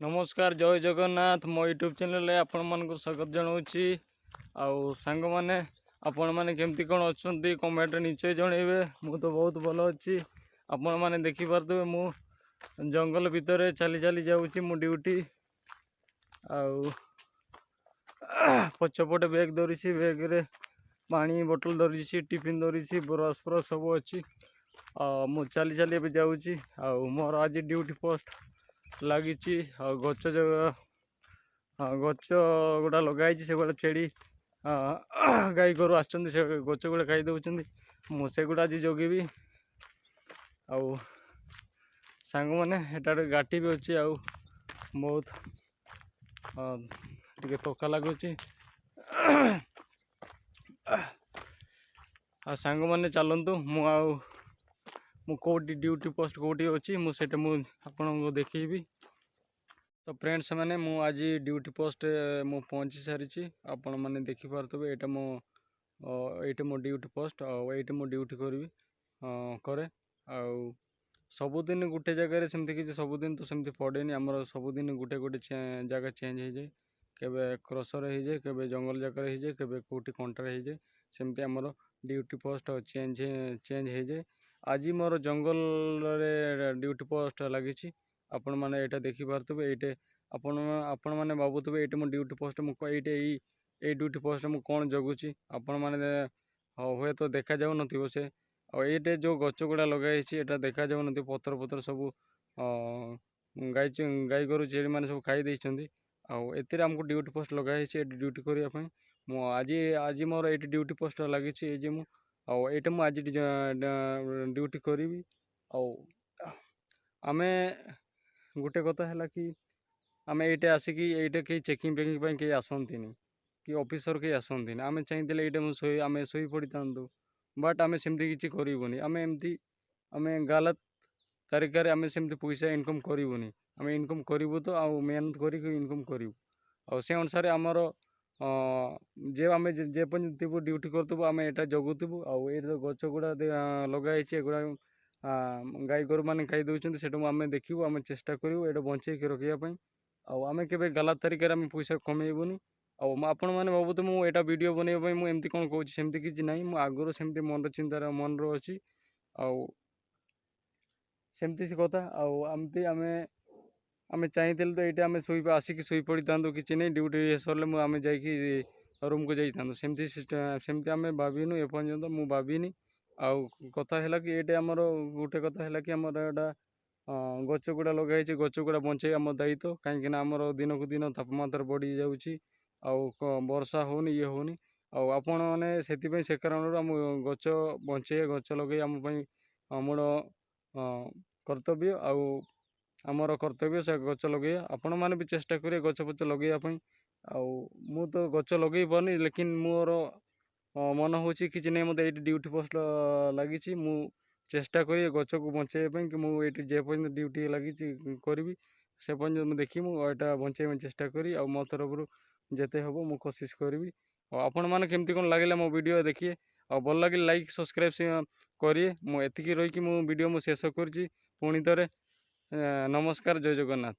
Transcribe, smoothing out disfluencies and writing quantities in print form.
ନମସ୍କାର, ଜୟ ଜଗନ୍ନାଥ। ମୋ ୟୁଟ୍ୟୁବ୍ ଚ୍ୟାନେଲ୍ରେ ଆପଣମାନଙ୍କୁ ସ୍ୱାଗତ ଜଣାଉଛି। ଆଉ ସାଙ୍ଗମାନେ, ଆପଣମାନେ କେମିତି କ'ଣ ଅଛନ୍ତି, କମେଣ୍ଟରେ ନିଶ୍ଚୟ ଜଣାଇବେ। ମୁଁ ତ ବହୁତ ଭଲ ଅଛି। ଆପଣମାନେ ଦେଖିପାରୁଥିବେ, ମୁଁ ଜଙ୍ଗଲ ଭିତରେ ଚାଲି ଚାଲି ଯାଉଛି ମୁଁ ଡ୍ୟୁଟି। ଆଉ ପଛପଟେ ବ୍ୟାଗ୍ ଧରିଛି, ବ୍ୟାଗ୍ରେ ପାଣି ବୋଟଲ ଧରିଛି, ଟିଫିନ୍ ଧରିଛି, ବ୍ରସ୍ ଫ୍ରସ୍ ସବୁ ଅଛି। ଆଉ ମୁଁ ଚାଲି ଚାଲି ଏବେ ଯାଉଛି। ଆଉ ମୋର ଆଜି ଡ୍ୟୁଟି ପୋଷ୍ଟ ଲାଗିଛି। ଆଉ ଗଛ ଗୁଡ଼ା ଲଗା ହେଇଛି, ସେଗୁଡ଼ା ଛେଳି, ଗାଈ ଗୋରୁ ଆସୁଛନ୍ତି, ସେ ଗଛ ଗୁଡ଼ା ଖାଇ ଦେଉଛନ୍ତି। ମୁଁ ସେଗୁଡ଼ା ଆଜି ଜଗିବି। ଆଉ ସାଙ୍ଗମାନେ, ଏଠାରେ ଘାଟି ବି ଅଛି ଆଉ ବହୁତ ଟିକେ ଥକା ଲାଗୁଛି। ଆଉ ସାଙ୍ଗମାନେ, ଚାଲନ୍ତୁ, ମୁଁ କେଉଁଠି ଡ୍ୟୁଟି ପୋଷ୍ଟ କେଉଁଠି ଅଛି, ମୁଁ ସେଇଟା ମୁଁ ଆପଣଙ୍କୁ ଦେଖେଇବି। ତ ଫ୍ରେଣ୍ଡସ୍ ମାନେ, ମୁଁ ଆଜି ଡ୍ୟୁଟି ପୋଷ୍ଟ ମୁଁ ପହଞ୍ଚି ସାରିଛି। ଆପଣମାନେ ଦେଖିପାରୁଥିବେ, ଏଇଟା ମୋ ଡ୍ୟୁଟି ପୋଷ୍ଟ। ଆଉ ଏଇଠି ମୁଁ ଡ୍ୟୁଟି କରିବି କରେ। ଆଉ ସବୁଦିନ ଗୋଟେ ଜାଗାରେ ସେମିତି କିଛି ସବୁଦିନ ତ ସେମିତି ପଡ଼େନି। ଆମର ସବୁଦିନ ଗୋଟେ ଗୋଟେ ଜାଗା ଚେଞ୍ଜ ହେଇଯାଏ। କେବେ କ୍ରସର ହେଇଯାଏ, କେବେ ଜଙ୍ଗଲ ଜାଗାରେ ହେଇଯାଏ, କେବେ କେଉଁଠି କଣ୍ଟାରେ ହେଇଯାଏ। ସେମିତି ଆମର ଡ୍ୟୁଟି ପୋଷ୍ଟ ଚେଞ୍ଜ ଚେଞ୍ଜ ହେଇଯାଏ। ଆଜି ମୋର ଜଙ୍ଗଲରେ ଡ୍ୟୁଟି ପୋଷ୍ଟ ଲାଗିଛି। ଆପଣମାନେ ଏଇଟା ଦେଖିପାରୁଥିବେ। ଏଇଟା ଆପଣମାନେ ଭାବୁଥିବେ, ଏଇଠି ମୋ ଡ୍ୟୁଟି ପୋଷ୍ଟ, ମୁଁ ଏଇଠି ଏଇ ଡ୍ୟୁଟି ପୋଷ୍ଟ ମୁଁ କ'ଣ ଜଗୁଛି। ଆପଣମାନେ ହୁଏତ ଦେଖାଯାଉନଥିବ ସେ। ଆଉ ଏଇଟା ଯେଉଁ ଗଛ ଗୁଡ଼ା ଲଗା ହେଇଛି, ଏଇଟା ଦେଖାଯାଉନଥିବ। ପତ୍ର ପତ୍ର ସବୁ ଗାଈ ଗୋରୁ ଛେଳିମାନେ ସବୁ ଖାଇ ଦେଇଛନ୍ତି। ଆଉ ଏଥିରେ ଆମକୁ ଡ୍ୟୁଟି ପୋଷ୍ଟ ଲଗା ହେଇଛି ଏଠି ଡ୍ୟୁଟି କରିବା ପାଇଁ। ମୁଁ ଆଜି ଆଜି ମୋର ଏଇଠି ଡ୍ୟୁଟି ପୋଷ୍ଟ ଲାଗିଛି। ଏଇ ଯେ ମୁଁ ଆଉ ଏଇଟା ମୁଁ ଆଜି ଡ୍ୟୁଟି କରିବି। ଆଉ ଆମେ ଗୋଟେ କଥା ହେଲା କି ଆମେ ଏଇଟା ଆସିକି ଏଇଟା କେହି ଚେକିଂ ଫେକିଂ ପାଇଁ କେହି ଆସନ୍ତିନି କି ଅଫିସର କେହି ଆସନ୍ତିନି। ଆମେ ଚାହିଁଥିଲେ ଏଇଟା ମୁଁ ଶୋଇ ଆମେ ଶୋଇ ପଡ଼ିଥାନ୍ତୁ, ବଟ୍ ଆମେ ସେମିତି କିଛି କରିବୁନି। ଆମେ ଏମିତି ଆମେ ଗାଲତ ତରିକାରେ ଆମେ ସେମିତି ପଇସା ଇନକମ୍ କରିବୁନି। ଆମେ ଇନକମ୍ କରିବୁ ତ ଆଉ ମେହନତ କରିକି ଇନକମ୍ କରିବୁ। ଆଉ ସେ ଅନୁସାରେ ଆମର ଯେ ଆମେ ଯେପର୍ଯ୍ୟନ୍ତ ଥିବୁ, ଡ୍ୟୁଟି କରୁଥିବୁ, ଆମେ ଏଇଟା ଜଗୁଥିବୁ। ଆଉ ଏଇଟା ତ ଗଛ ଗୁଡ଼ା ଲଗା ହେଇଛି, ଏଗୁଡ଼ା ଗାଈ ଗୋରୁମାନେ ଖାଇ ଦେଉଛନ୍ତି। ସେଇଟାକୁ ଆମେ ଦେଖିବୁ, ଆମେ ଚେଷ୍ଟା କରିବୁ ଏଇଟା ବଞ୍ଚେଇକି ରଖିବା ପାଇଁ। ଆଉ ଆମେ କେବେ ଗାଲାତ ତରିକାରେ ଆମେ ପଇସା କମେଇବୁନି। ଆଉ ଆପଣମାନେ ଭାବୁଥିବେ, ମୁଁ ଏଇଟା ଭିଡ଼ିଓ ବନେଇବା ପାଇଁ ମୁଁ ଏମିତି କ'ଣ କହୁଛି। ସେମିତି କିଛି ନାହିଁ। ମୁଁ ଆଗରୁ ସେମିତି ମନର ଚିନ୍ତାର ମନର ଅଛି ଆଉ ସେମିତି ସେ କଥା। ଆଉ ଏମିତି ଆମେ ଆମେ ଚାହିଁଥିଲେ ତ ଏଇଟା ଆମେ ଆସିକି ଶୋଇ ପଡ଼ିଥାନ୍ତୁ, କିଛି ନାହିଁ। ଡ୍ୟୁଟି ସରିଲେ ଆମେ ଯାଇକି ରୁମ୍କୁ ଯାଇଥାନ୍ତୁ। ସେମିତି ସେମିତି ଆମେ ଭାବିନୁ, ଏପର୍ଯ୍ୟନ୍ତ ମୁଁ ଭାବିନି। ଆଉ କଥା ହେଲା କି ଏଇଟା ଆମର ଗୋଟେ କଥା ହେଲା କି ଆମର ଏଇଟା ଗଛ ଗୁଡ଼ା ଲଗା ହେଇଛି, ଗଛ ଗୁଡ଼ା ବଞ୍ଚେଇବା ଆମ ଦାୟିତ୍ୱ। କାହିଁକିନା ଆମର ଦିନକୁ ଦିନ ତାପମାତ୍ରା ବଢ଼ିଯାଉଛି ଆଉ ବର୍ଷା ହେଉନି, ଇଏ ହେଉନି। ଆଉ ଆପଣମାନେ ସେଥିପାଇଁ ସେ କାରଣରୁ ଆମ ଗଛ ବଞ୍ଚେଇବା, ଗଛ ଲଗେଇବା ଆମ ପାଇଁ ଆମର କର୍ତ୍ତବ୍ୟ। ଆଉ ଆମର କର୍ତ୍ତବ୍ୟ ସେ ଗଛ ଲଗେଇବା। ଆପଣମାନେ ବି ଚେଷ୍ଟା କରିବେ ଗଛ ଫଛ ଲଗେଇବା ପାଇଁ। ଆଉ ମୁଁ ତ ଗଛ ଲଗେଇ ପାରୁନି, ଲେକିନ୍ ମୋର ମନ ହେଉଛି କିଛି ନାହିଁ। ମୋତେ ଏଇଠି ଡ୍ୟୁଟି ପୋଷ୍ଟ ଲାଗିଛି, ମୁଁ ଚେଷ୍ଟା କରିବି ଗଛକୁ ବଞ୍ଚେଇବା ପାଇଁ କି ମୁଁ ଏଇଠି ଯେ ପର୍ଯ୍ୟନ୍ତ ଡ୍ୟୁଟି ଲାଗିଛି କରିବି, ସେ ପର୍ଯ୍ୟନ୍ତ ମୁଁ ଦେଖି ମୁଁ ଏଇଟା ବଞ୍ଚେଇବା ପାଇଁ ଚେଷ୍ଟା କରିବି। ଆଉ ମୋ ତରଫରୁ ଯେତେ ହେବ ମୁଁ କୋସିସ୍ କରିବି। ଆଉ ଆପଣମାନେ କେମିତି କ'ଣ ଲାଗିଲା ମୋ ଭିଡ଼ିଓ ଦେଖିଏ। ଆଉ ଭଲ ଲାଗିଲେ ଲାଇକ୍, ସବସ୍କ୍ରାଇବ୍ କରିବେ। ମୁଁ ଏତିକି ରହିକି ମୁଁ ଭିଡ଼ିଓ ମୁଁ ଶେଷ କରୁଛି। ପୁଣି ଥରେ ନମସ୍କାର, ଜୟ ଜଗନ୍ନାଥ।